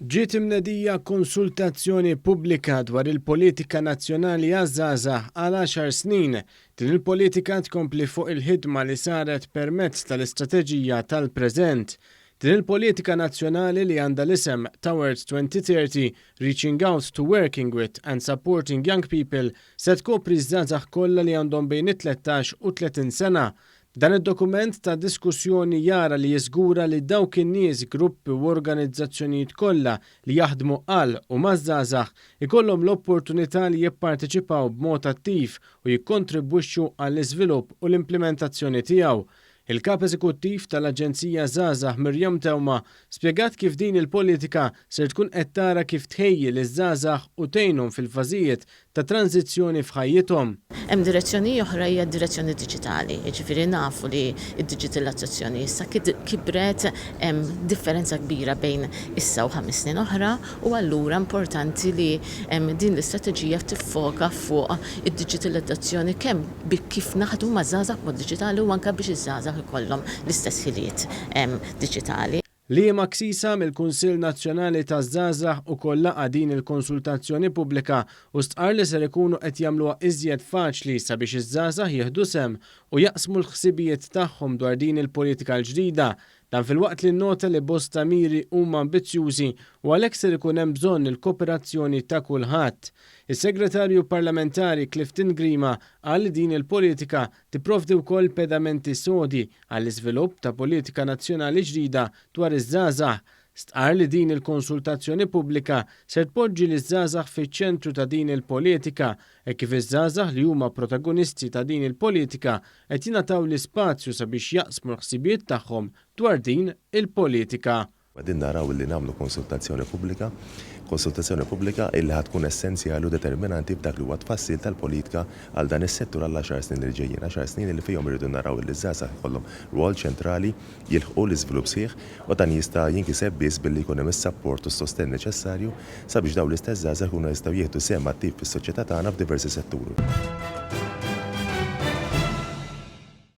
Ġiet imnedija konsultazzjoni pubblika dwar il-politika nazzjonali għaż-żgħażagħ għal għaxar snin. Din il-politika tkompli fuq il-ħidma li saret permezz tal-istrateġija tal-preżent. Din il-politika nazzjonali li għandha l-isem Towards 2030, Reaching Out to Working With and Supporting Young People se tkopri ż-żgħażagħ kollha li għandhom bejn it-13 u 30 sena. Dan id-dokument ta' diskussjoni jara li jiżgura li dawk in-nies, gruppi u organizzazzjonijiet kollha li jaħdmu għal u maż-żgħażagħ ikollhom l-opportunità li jipparteċipaw b'mod attiv u jikkontribwixxu għall-iżvilupp u l-implimentazzjoni tiegħu. Il-Kap Eżekuttiv tal-Aġenzija Żgħażagħ Miriam Theuma spjegat kif din il-politika ser tkun qed tara kif tħejji liż-żgħażagħ u tgħinhom fil-fażijiet ta' tranżizzjoni f'ħajjithom. Hemm direzzjoni oħra hija d-direzzjoni diġitali, jiġifieri nafu li d-diġitilazzazzjoni issa kibret, hemm differenza kbira bejn issa u ħames snin oħra u allura importanti li din l-istrateġija tiffoka fuq id-diġitilizzazzjoni kemm bi kif naħdmu maż-żgħażagħ b'mod diġitali u anke biex iż-żgħażagħ ikollhom l-istess ħiliet diġitali. Liema Ksisa mill-Kunsill Nazzjonali taż-Żgħażagħ ukoll laqa' din il-konsultazzjoni pubblika u stqarr li ser ikunu qed jagħmluha iżjed faċli sabiex iż-żgħażagħ jieħdu sehem u jaqsmu l-ħsibijiet tagħhom dwar din il-politika l-ġdida. Dan filwaqt li nnota li bosta miri huma ambizzjużi u għalhekk ser ikun hemm bżonn il-koperazzjoni ta' kulħadd. Is-Segretarju Parlamentari Clifton Grima qal li din il-politika tipprovdi wkoll pedamenti sodi għall-iżvilupp ta' politika nazzjonali ġdida dwar iż-żgħażagħ. Stqarr li din il-konsultazzjoni pubblika ser tpoġġi liż-żgħażagħ fiċ-ċentru ta' din il-politika hekk kif iż-żgħażagħ li huma protagonisti ta' din il-politika qed jingħataw l-ispazju sabiex jaqsmu l-ħsibijiet tagħhom dwar din il-politika. Qegħdin naraw illi nagħmlu konsultazzjoni pubblika, konsultazzjoni pubblika illi ħa tkun essenzjali u determinanti f'dak li huwa t-tfassil tal-politika għal dan is-settur għall-għaxar snin li ġejjin. Għaxar snin illi fihom irridu naraw illi ż-żgħażagħ ikollhom rwol ċentrali, jilħqu l-iżvilupp sħiħ u dan jista' jinkiseb biss billi jkun hemm is-sapport u s-sostenn neċessarju sabiex dawn l-istess żgħażagħ ikunu jistgħu jieħdu sehem attiv fis-soċjetà tagħna f'diversi setturi.